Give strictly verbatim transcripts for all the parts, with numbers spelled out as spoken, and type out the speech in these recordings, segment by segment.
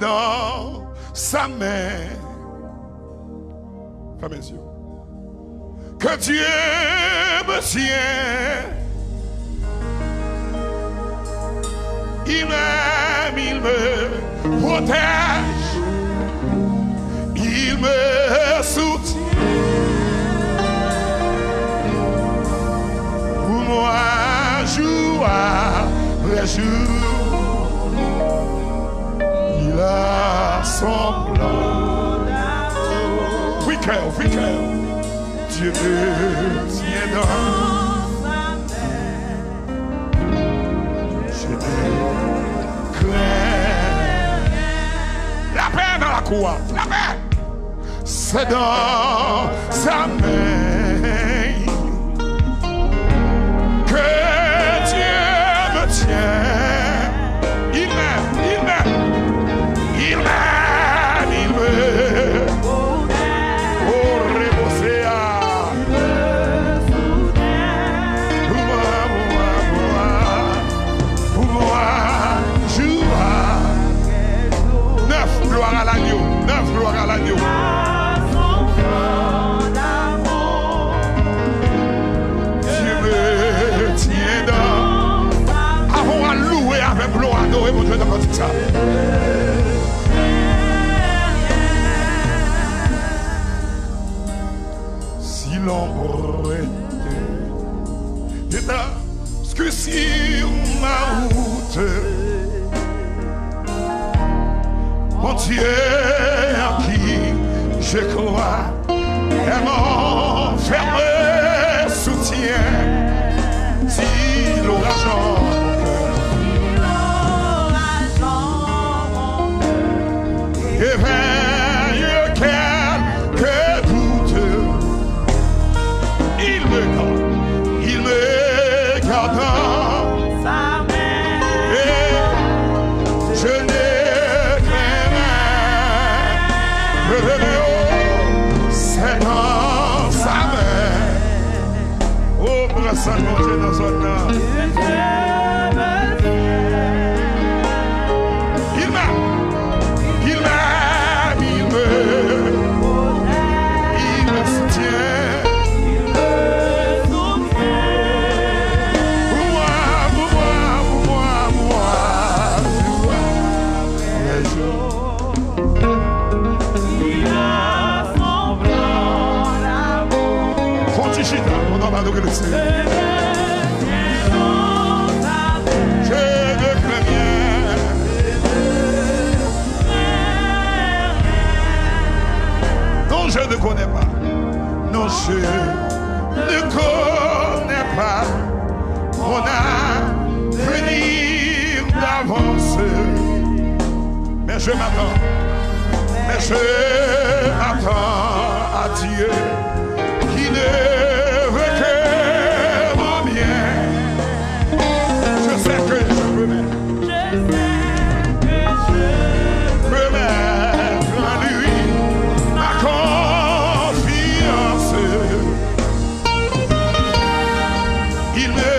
dans sa main. Fermez les yeux. Que Dieu me tient. Il m'aime, il me protège, il me soutient. Pour moi, jour après jour, il a son plan. Wi, kè, wi, kè. Dieu me tient dans sa main. Je ne crains rien. Lapè nan lakou a. Lapè. C'est dans sa main que Dieu me tient. Il m'aime, il m'aime, il m'aime, il m'aime. Oh, rebosea. Pour moi, pour moi, pour moi, pour moi, jour. Neuf, gloire à l'agneau. Neuf, gloire à l'agneau. Dieu me tient dans. Avan w al louwe avè m, lou adore Bondye nan kantik sa. Si l'ombre était, était obscure sur ma route, mon Dieu en qui je crois est mon ferme soutien. Si l'orage en mon cœur, éveille quelques doutes, il me garde, il me garde dans sa main. Et je ne crains rien. C'est dans sa main. Oh, prezans Bondye nan zòn nan. Il m'aime, il m'aime, il me, il me soutient. Pour moi, pour moi, pour moi, pour moi, pour moi. Fon ti chita, nou nan ba nou glise. Je ne crains rien. Non, je ne connais pas. Non, je ne connais pas mon avenir d'avance. Mais je m'attends, mais je m'attends à Dieu qui ne veut que mon bien. Je sais que je peux mettre, je sais que je peux mettre en lui ma confiance. Il me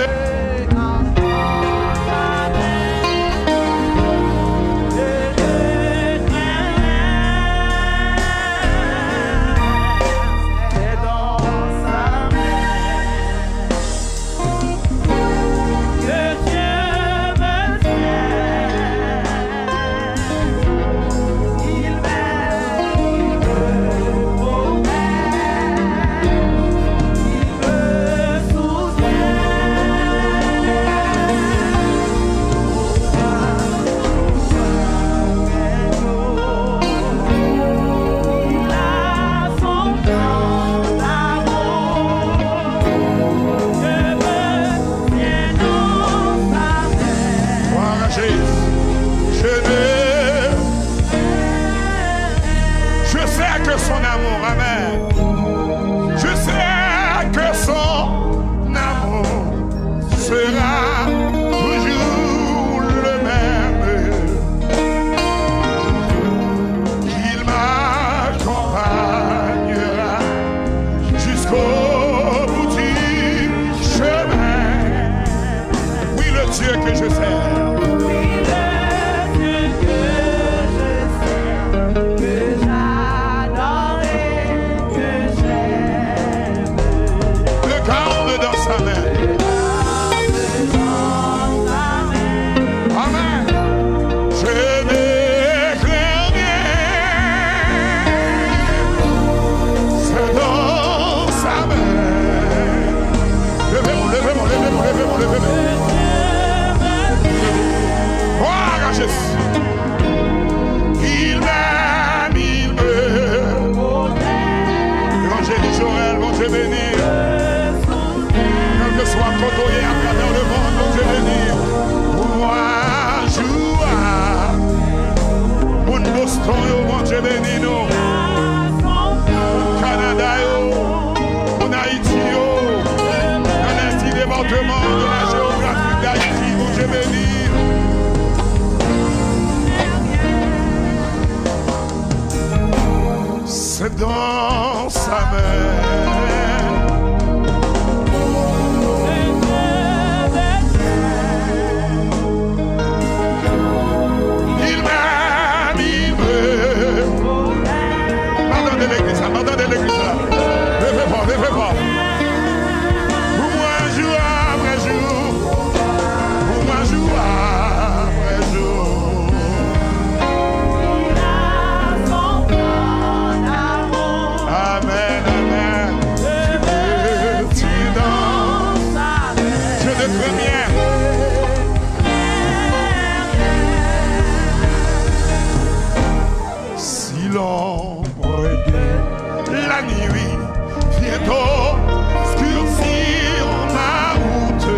Boston yo, Bondye beni nou. Kanada yo, moun Ayiti yo, nan lès ti depatman de la jewografi d'Ayiti, Bondye beni. Se dans sa main. Il m'aime, il me. Pa tande legliz la, pa tande legliz la. Leve fò, leve fò. Pou mwen, jou apre jou. Pou mwen, jou apre jou. Amèn, amèn. Je te tiens dans sa main. Je te crains bien. Si l'ombre de la nuit vient obscurcir ma route.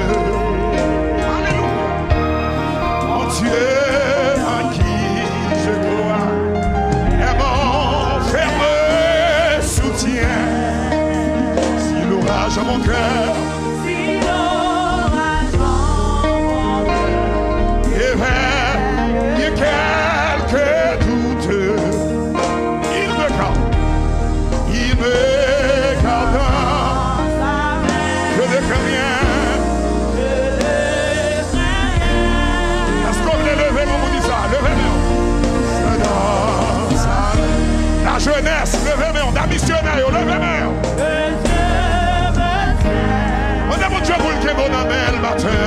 Alléluia. Mon Dieu en qui je crois est mon ferme soutien. Si l'orage en mon cœur éveille quelques doutes, il me garde, il me garde. Je ne crains rien. Èske w vle leve men w pou di sa? Leve men w. La jeunesse, leve men w. Dam misyonè yo, leve men w. Mande Bondye pou l kenbe w nan men l, batè.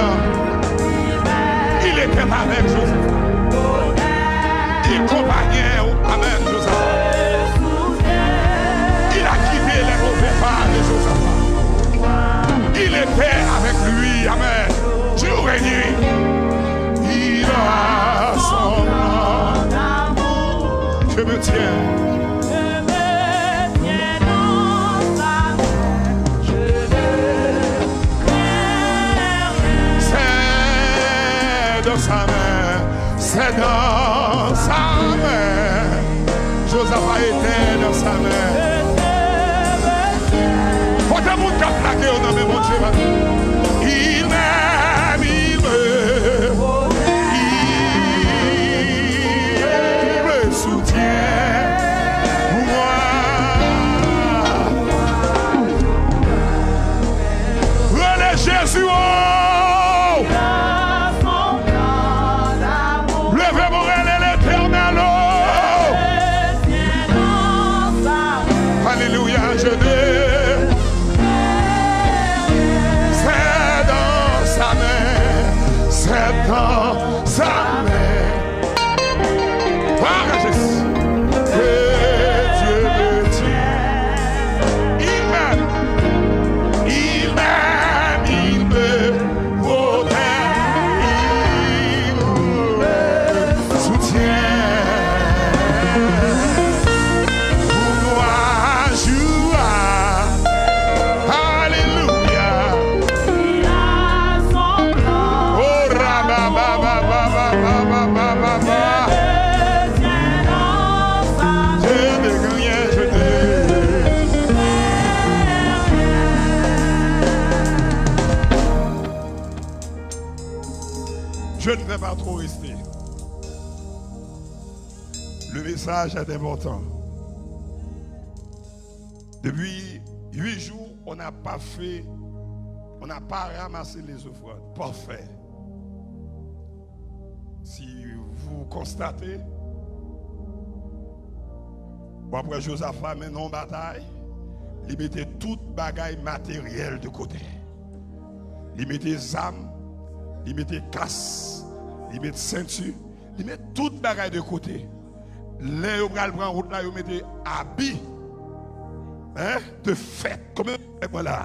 Il était avec Joseph. Il compagnait, amen, Joseph. Il a quitté les mauvais pas de Joseph. Il était avec lui, amen. Jour et nuit, il a son ombre. Je me tiens. C'est dans sa main, c'est dans sa main. Josaphat était dans sa main. Kote moun k ap lage yo nan men Bondye, pa? Il m'aime, il me, il me soutient. Moi. Rele Jezi, oh! Leve men w, rele Letènèl, oh! Alléluia, je te. C'est dans sa main, c'est dans sa main. Gloire à Jésus. Que Dieu me tienne. Il m'aime, il m'aime, il me protège, il me soutient. Pour moi, joie. Alléluia. Oh, rababababababababa. Je n'ai rien, je n'ai. Je ne vais pas trop rester. Le message est important. Depuis huit jours, on n'a pas fait, on n'a pas ramassé les offrandes. Parfait. Si vous constatez, w ap wè Josaphat mennen yon batay, li mete tout bagay materyèl de kote. Li mete zam, li mete kas, li mete senti, li met tout bagay de kote. Lè yo pral pran wout la, yo mete abi, hein, de fèt. Konbyen moun avèk mwen la?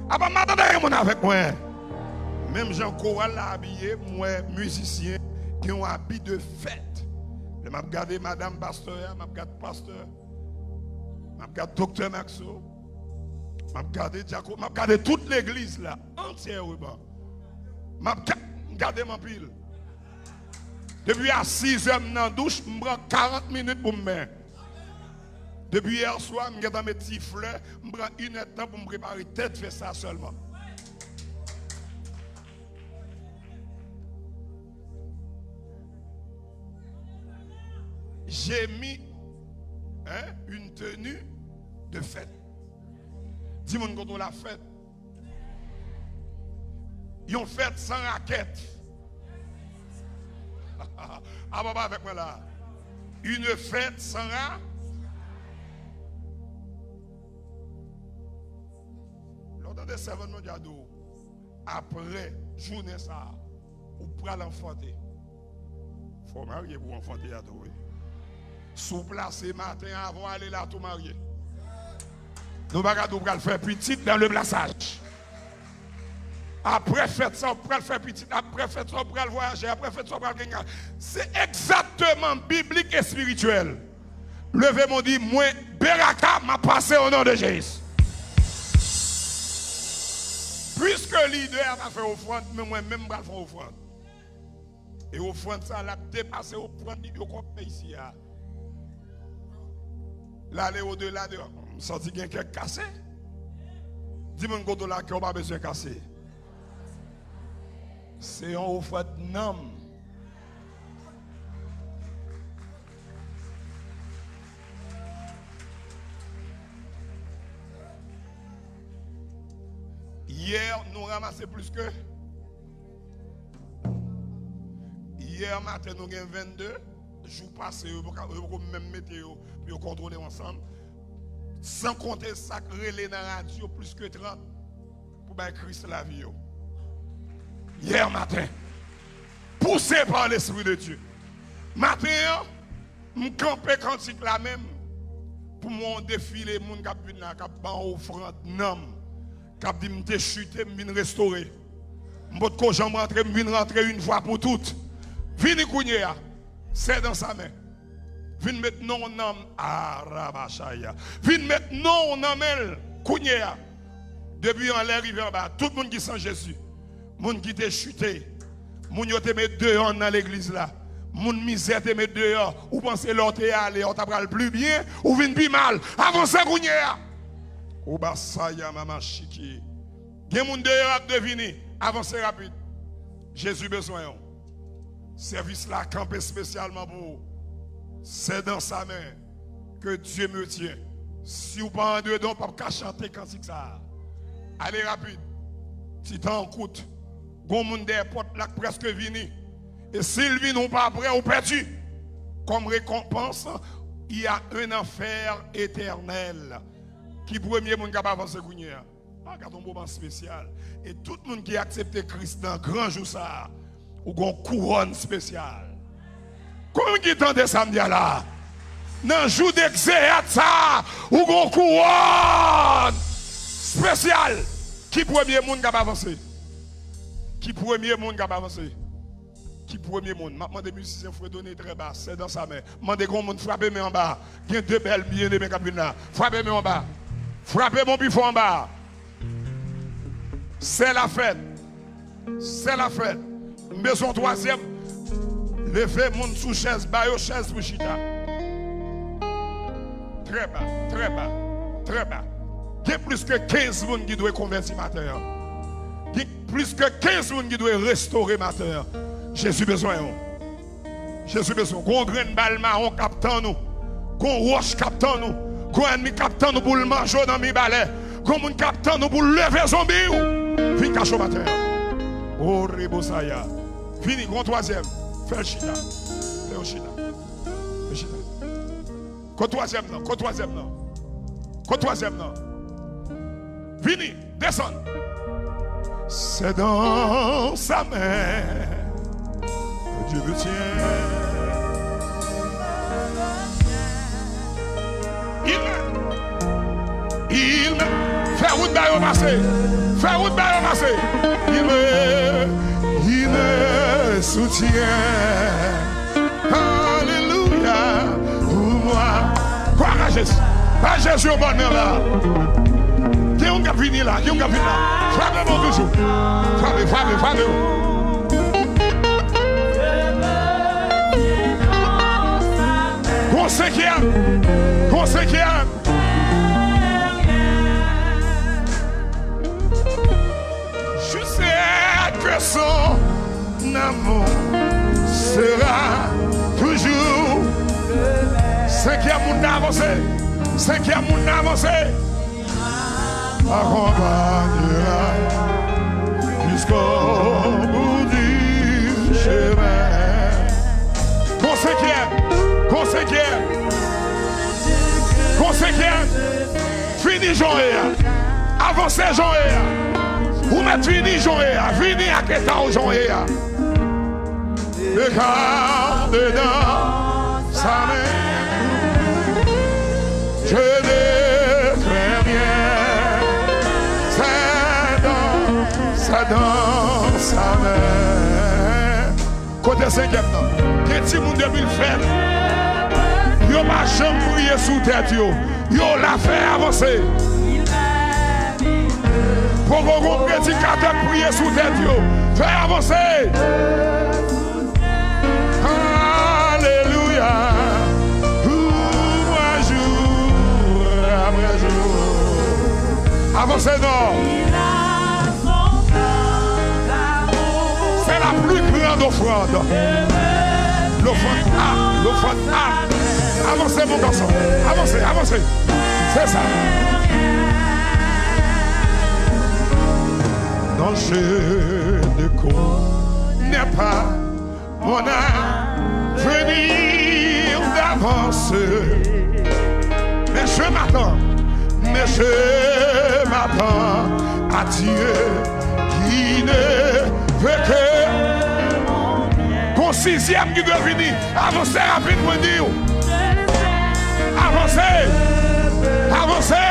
Apa m pa tande gen moun avèk mwen? Menm jan koral la abiye, m wè mizisyen gen yon abi de fèt. Lè m ap gade madanm pastè a, m ap gade pastè, m ap gade doktè Maxo, m ap gade dyakon, m ap gade tout legliz la antyèman. M ap ga-, m gade m anpil. Depi a sizè m nan douch, m pran karant minit pou m benyen. Depi yè swa, m gentan met ti flè, m pran inèdtan pou m prepare tèt fès la sèlman. J'ai mis, hein, une tenue de fête. Di moun kote w la, fèt. Yon fèt san rakèt. A papa avèk mwen la. Une fête sans ra. Lè w tande sèvant Bondye a di w, apre jounen sa a, ou pral anfante. Fò w marye pou w anfante a tou, wi. Si w plase maten avan w ale la, tou marye. Nou pa ka di w pral fè pitit dans le plaçage. Apre fèt sa, w pral fè pitit. Apre fèt sa, w pral vwayaje. Apre fèt sa, w pral gen kay. Se egzakteman biblik, espirityèl. Leve men w, di, mwen, Beraka, m ap pase o non de Jezi. Piske lidè a pa fè ofrann, men mwen menm m pral fè ofrann. E ofrann sa l ap depase ofrann yo konn fè isi a. L ale odela de, m santi gen kè k kase. Di moun kote w la, kè w pa bezwen kase. Se yon ofrann nanm. Yè, nou ranmase plis ke Yè maten, nou gen vennde jou pase, yo poko, yo poko menm mete yo pou yo kontwole yo ansanm. San konte sa k rele nan radyo, plis ke trant, pou bay Kris lavi yo. Yè maten, poussé par l'Esprit de Dieu. Maten an, m kanpe kantik la menm pou m wè yon defile moun k ap vin la, k ap ban ofrann nanm, k ap di, m te chite, m vin restore. M potko janm rantre, m vin rantre yon fwa pou tout. Vini kounye a. Sè dans sa men. Vin met non w nan, arabachaya. Vin met non w nan men l kounye a. Depi anlè rive anba, tout moun ki san Jezi, moun ki te chite, moun yo te met deyò nan legliz la, moun mizè te met deyò, ou panse lè w te ale, ou ta pral pli byen, ou vin pi mal. Avanse kounye a. Obasaya mama chiki. Gen moun deyò ap devini. Avanse rapid. Jezi bezwen w. Sèvis la kanpe espesyalman pou ou. Sè dans sa men. Que Dieu me tient. Si w pa andedan, w p ap ka chante kantik sa a. Ale rapid. Ti tan an kout. Gon moun dèyè pòt la k prèske vini. E si l vini, ou pa prè, ou pèdi. Comme récompense, il y a un enfer éternel. Ki premye moun k ap avanse kounye a? Ah, gade yon moman espesyal. E tout moun ki aksepte Kris nan gran jou sa a, ou gon kouwòn espesyal. Konbyen ki tande sa m di a la? Nan jou degzeyat sa a, ou gon kouwòn espesyal. Ki premye moun k ap avanse? Ki premye moun k ap avanse? Ki premye moun? M ap mande mizisyen fredone trè ba, sè dans sa men. Mande gon moun frape men anba. Gen de bèl byeneme k ap vin la. Frape men anba. Frape men pi fò anba. Sè lafèt. Sè lafèt. M bezwen yon twazyèm. Leve moun sou chèz, ba yo chèz pou chita. Trè ba, trè ba, trè ba. Gen plis ke kenz moun ki dwe konvèti maten an. Gen plis ke kenz moun ki dwe restore maten an. Jezi bezwen w. Jezi bezwen w. Gon grenn bal mawon k ap tann ou. Gon wòch k ap tann ou. Gon ènmi k ap tann ou pou l manje w nan mibalè. Gon moun k ap tann ou pou l leve zonbi w. Vin kache w maten an. O rebosaya. Vini, gon twazyèm. Fè l chita. Fè yo chita. Fè chita. Kot twazyèm nan? Kot twazyèm nan? Kot twazyèm nan? Vini, desann. C'est dans sa main que Dieu me tient. Il me, il me, fè wout ba yo pase. Fè wout ba yo pase. Il me, il me soutient. Alelouya. Pou mwen. Kwa a Jezi. Ba Jezi yon bòn men la. Gen yon k ap vini la. Gen yon k ap vini la. Frape bon toujou. Frape, frape, frape. Gon senkyèm. Gon senkyèm. Jusqu'à que son amour sera toujours. Senkyèm moun nan avanse. Senkyèm moun nan avanse. Accompagnera jusqu'au bout du chemin. Gon senkyèm. Gon senkyèm. Gon senkyèm. Vini jan w ye a. Avanse jan w ye a. Ou mèt vini jan w ye a. Vini ak eta w jan w ye a. Regarde dans sa main. Je ne crains rien. C'est dans, c'est dans sa main. Kote senkyèm nan? Gen timoun depi l fèt, yo pa janm priye sou tèt yo. Yo la, fè avanse. Poko gon predikatè k priye sou tèt yo. Fè avanse. Alelouya. Jou apre jou apre jou. Avanse non. C'est la plus grande offrande. L'offrande A, l'offrande A. Avanse, mon garçon. Avanse, avanse. C'est ça. Non, je ne connais pas mon avenir d'avance. Mais je m'attends, mais je m'attends à Dieu qui ne veut que. Gon sizyèm ki dwe vini. Avanse rapid, mwen di w. Avanse. Avanse.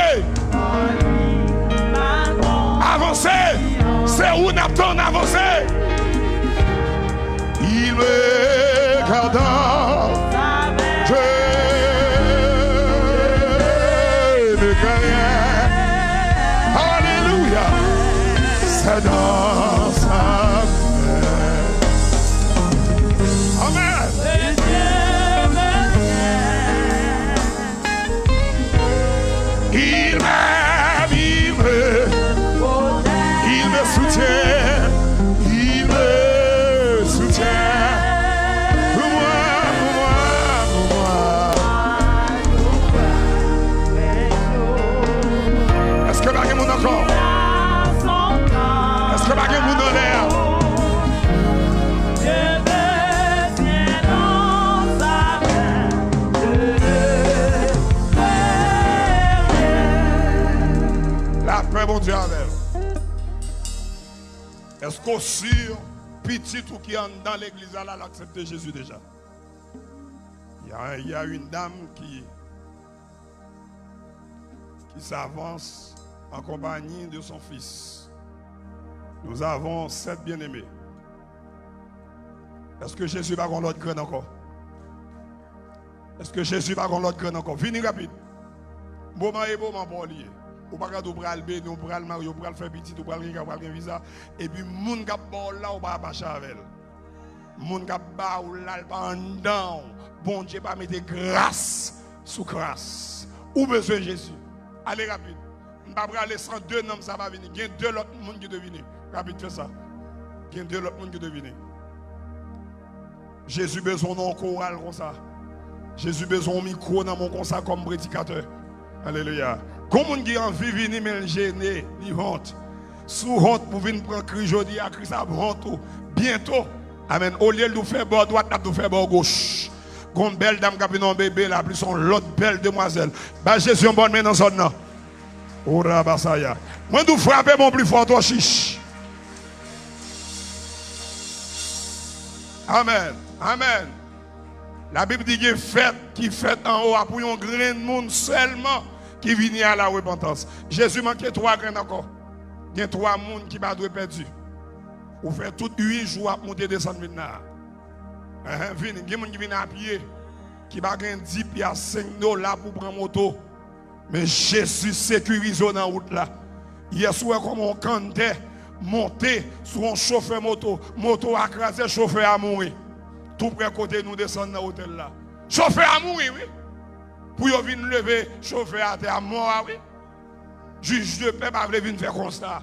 Avanse. Se ou n ap tann, avanse. Il me garde. Je ne crains rien. Alléluia. C'est dans sa main. Amen. Il m'aime, il me, il me soutient, il me soutient. Pou mwen, pou mwen, pou mwen. Èske pa gen moun ankò? Èske pa gen moun anlè a? Lapè Bondye avè w. Èske w si pitit ou ki anndan legliz la, l aksepte Jezi deja? Il y a, il y a une dame qui, qui s'avance en compagnie de son fils. Nous avons sept bien-aimés. Èske Jezi pa gon lòt grenn ankò? Èske Jezi pa gon lòt grenn ankò? Vini rapid. Moman e moman pa w li ye. Ou pa ka di w pral beni, ou pral marye, ou pral fè pitit, ou pral gen kay, ou pral gen viza. Epi moun k ap ba w la, ou pa mache avè l. Moun k ap ba w la, l pa anndan w. Bondye pa mete gras sou kras. Ou bezwen Jezi. Ale rapid. M pa prale san de nanm sa pa vini. Gen de lòt moun ki dwe vini. Rapid, fè sa. Gen de lòt moun ki dwe vini. Jezi bezwen w nan yon koral konsa. Jezi bezwen yon mikwo nan men w konsa kòm predikatè. Alelouya. Gon moun ki anvi vini, men l jene, li wont. Si w wont pou vin pran Kris jodi a, Kris ap wont ou byento. Amèn. Olye l di w fè bò dwat, l ap di w fè bò goch. Gon bèl dam k ap vin nan bebe la, plis yon lòt bèl demwazèl. Ba Jezi yon bòn men nan zòn nan. Orabasaya. Mwen di w frape bon pli fò, twò chich. Amèn. Amèn. Labib di gen fèt ki fèt anwo a pou yon grenn moun sèlman ki vini a la repantans. Jezi manke twa grenn ankò. Gen twa moun ki pa dwe pèdi. Ou fè tout uit jou w ap moute desann vin la. Enhen, vini. Gen moun ki vin apye, ki pa gen dis pye a senk dola pou pran moto. Men Jezi sekirize w nan wout la. Yè sou wè kòman yon kanntè monte sou yon chofè moto. Moto a kraze, chofè a mouri. Tou prè kote nou desann nan otèl la. Chofè a mouri, wi. Pou yo vin leve chofè atè a mò a, wi. Jij de pè pa vle vin fè konsta.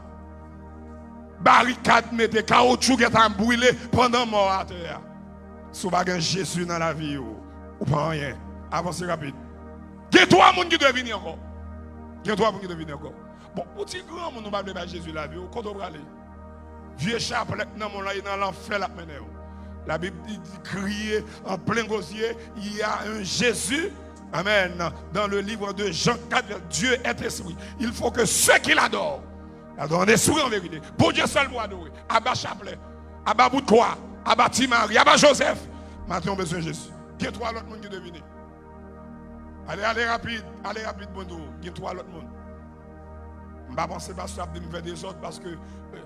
Barikad mete, kawotchou gentan ap brile pandan mò a atè a. Si w pa gen Jezi nan lavi w, ou pa anyen. Avanse rapid. Gen twa moun ki dwe vini ankò. Gen twa moun ki dwe vini ankò. Bon, ou ti granmoun ou pa vle bay Jezi lavi w, kote w prale? Vye chaplè k nan men w lan, e nan lanfè l ap mennen w. Labib di, di kriye an plen gozye, il y a un Jésus, amen, dans le livre de Jean quatre, Dieu est esprit. Il faut que ceux qui l'adorent l'adorent en esprit, en vérité. Bondye sèl pou adore. Aba chaplè, aba bout kwa, aba Ti Mari, aba Jozèf. Maten w bezwen Jezi. Gen twa lòt moun ki dwe vini. Ale, ale rapid, ale rapid, mwen di w, gen twa lòt moun. M pa panse pastè ap di m fè dezòd paske, euh,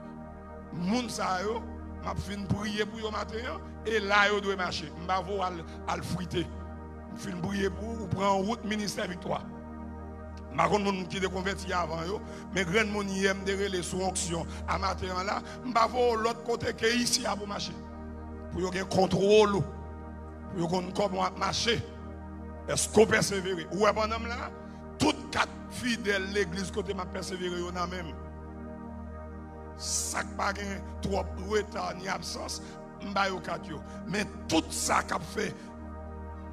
moun sa yo, m ap fin priye pou yo maten an, e la yo dwe mache. M pa voye w al, al frite. M fin priye pou ou, ou pran wout ministè viktwa. M pa konn moun ki te konvèti avan yo, men grenn moun yè m te rele sou onksyon a maten an la, m pa voye w lòt kote ke isi a pou mache. Pou yo gen kontwòl ou. Pou yo konn kòman w ap mache. Èske w pèsevere? Ou wè pandan m la, tout kat fidèl legliz kote m ap pèsevere yo nan men m. Sa k pa gen twòp reta ni absans, m ba yo kat yo. Men tout sa k ap fè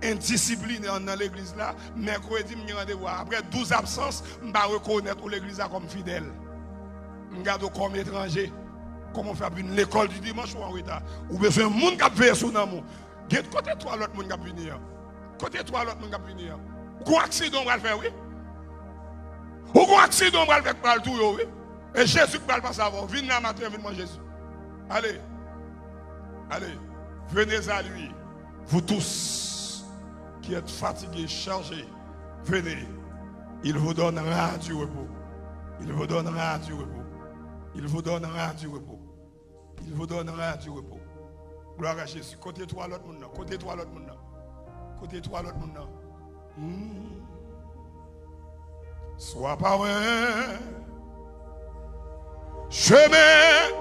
endisiplinè anndan legliz la, mèkredi m gen randevou a. Apre douz absans, m pa rekonèt ou legliz la kòm fidèl. M gade w kòm etranje. Kòman w fè ap vin lekòl di dimanch ou an reta? Ou bezwen moun k ap veye sou nanm ou. Gen kote twa lòt moun k ap vini an? Kote twa lòt moun k ap vini an? Ou gon aksidan ou pral fè, wi. Ou gon aksidan ou pral fè k pral touye w, wi. E Jezi k pral pase avè w. Vin la maten, vin mwen Jezi. Allez. Allez. Venez à lui, vous tous qui êtes fatigués, chargés. Venez. Il vous donnera du repos. Il vous donnera du repos. Il vous donnera du repos. Il vous donnera du repos. Gloire à Jésus. Kote twa lòt moun nan? Kote twa lòt moun nan? Kote twa lòt moun nan? Hmm. Swa pa mwen. Chemen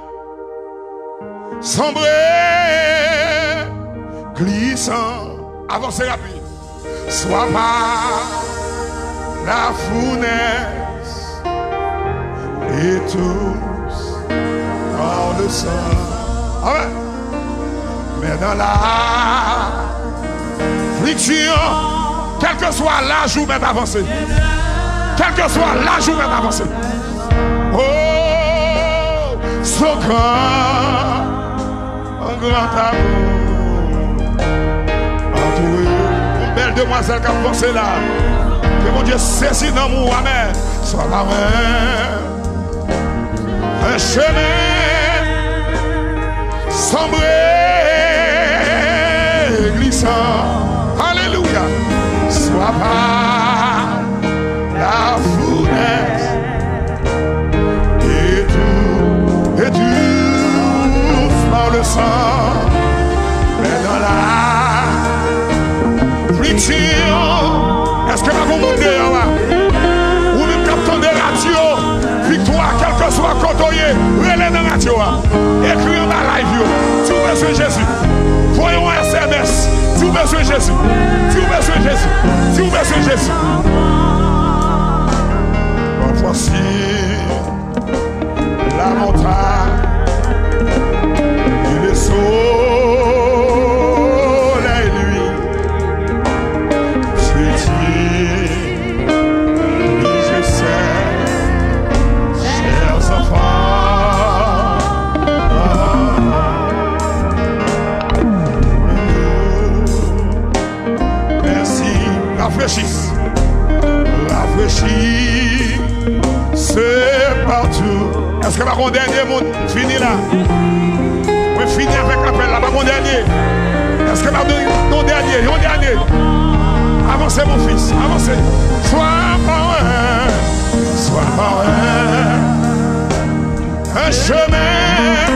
sanbre glisan. Avanse rapid. Swa pa la founès, étouffe par le sang. Amen. Men nan la afliksyon, kèlkeswa laj ou mèt avanse. Kèlkeswa laj ou mèt avanse. Oh, so gran, gran amou antoure. Yon bèl demwazèl k ap vanse la. Ke Bondye sezi nanm ou, amèn. Swa pa mwen. Un chemin sombre et glissant. Alléluia. Swa pa la founès, étouffe, étouffe par le sang. Men nan la afliksyon. Èske pa gon moun deyò a? Ou menm k ap tande radyo Viktwa, kèlkeswa kote w ye, rele nan radyo a. Ekri anba live yo. Di w bezwen Jezi. Voye yon S M S. Di w bezwen Jezi. Di w bezwen Jezi. Di w bezwen Jezi. Voici la montagne et le soleil, lui, je dis, oui, je sais, chers enfants. Merci. Rafrechi. Rafrechi. Se pa tou. Èske pa gon dènye moun? Fini la. Mwen fini avèk apèl la. Pa gon dènye. Èske pa gon dènye? Yon dènye. Avanse, mon fils. Avanse. Swa pa mwen. Swa pa mwen. Un chemin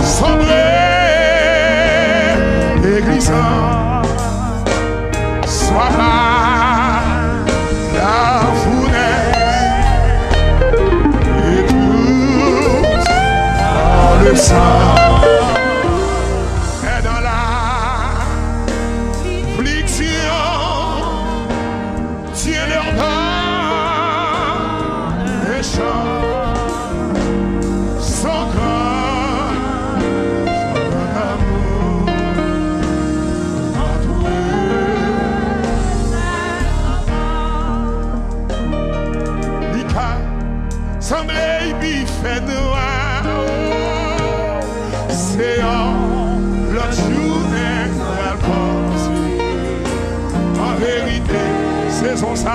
sombre et glissant. Swa pa la founès, étouffe par le sang. Mè nan la Konsa,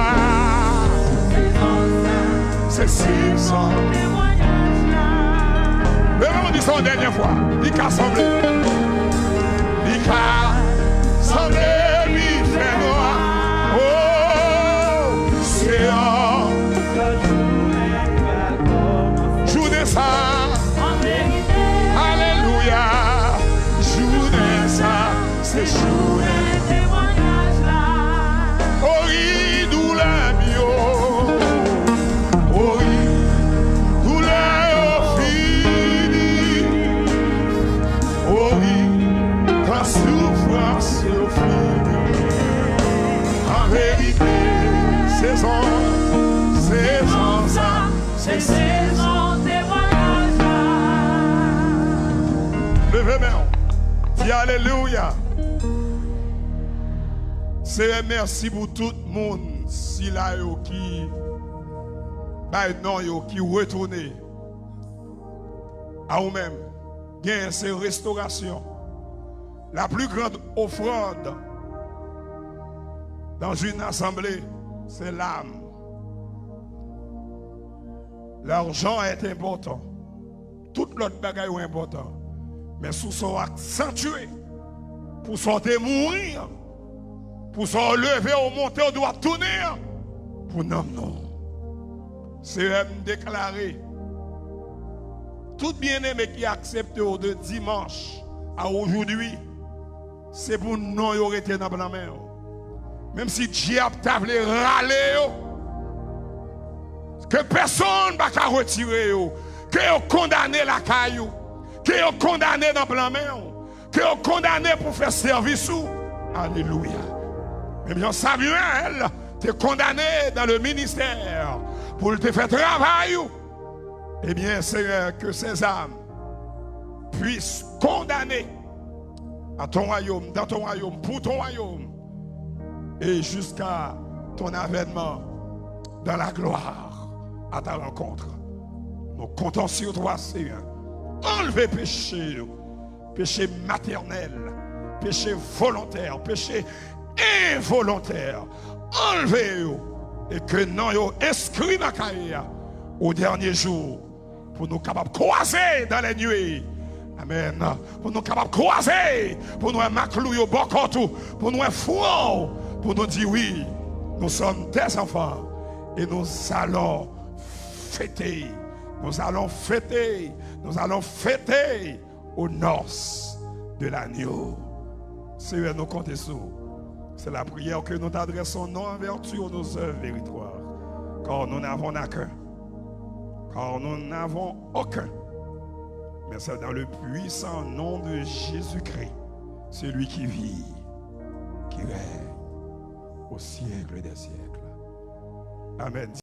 se sezon. Leve, nou di sa yon dènyè fwa. Li ka sanble. Li ka sanble li fè nwa. Oh, se yon jounen sa. Alelouya. Jounen sa. Se jounen temwayaj la. O wi, doulè m yo. O wi, doulè yo fini. O wi, kan soufrans yo fini. An verite, sezon, sezon sa. Se sezon temwayaj la. Leve men w. Di alelouya. Senyè, mèsi pou tout moun sila yo ki bay non yo, ki retounen a ou menm. Gen se restorasyon. La plus grande offrande dans une assemblée, c'est l'âme. L'argent est important. Tout lòt bagay yo enpòtan. Men sou sa w aksantye, pou sa w te mouri an, pou sa w leve w monte w dwa tounen an, pou nanm nou. Senyè, m deklare, tout byeneme ki aksepte w de dimanch a ojoudwi, se pou non yo rete nan plan men w. Menm si dyab ta vle rale yo, ke pèsonn pa ka retire yo, ke yo kondane lakay ou, ke yo kondane nan plan men w, ke yo kondane pou fè sèvis ou. Alelouya. Menm jan Samyèl te kondane dans le ministère pou l te fè travay ou, ebyen, Senyè, ke ces âmes puissent condamner à ton royaume, dans ton royaume, pour ton royaume, et jusqu'à ton avènement dans la gloire à ta rencontre. Nou kontan sou twa, Senyè. Anlve peche yo, peche matènèl, peche volontè, peche envolontè. Anlve yo, e ke non yo enskri nan kaye a au dernier jour, pou nou kapab kwaze dans les nuées. Amèn. Pou nou kapab kwaze, pou nou wè maklou yo bò kòt ou, pou nou wè fwon ou, pou nou di wi, nous sommes tes enfants et nous allons fêter, nous allons fêter, nous allons fêter aux noces de l'agneau. Senyè, nou konte sou ou. C'est la prière que nous t'adressons, non, en vertu de nos œuvres méritoires, car nous n'avons aucun, car nous n'avons aucun, mais c'est dans le puissant nom de Jésus-Christ, celui qui vit, qui règne au siècle des siècles. Amen.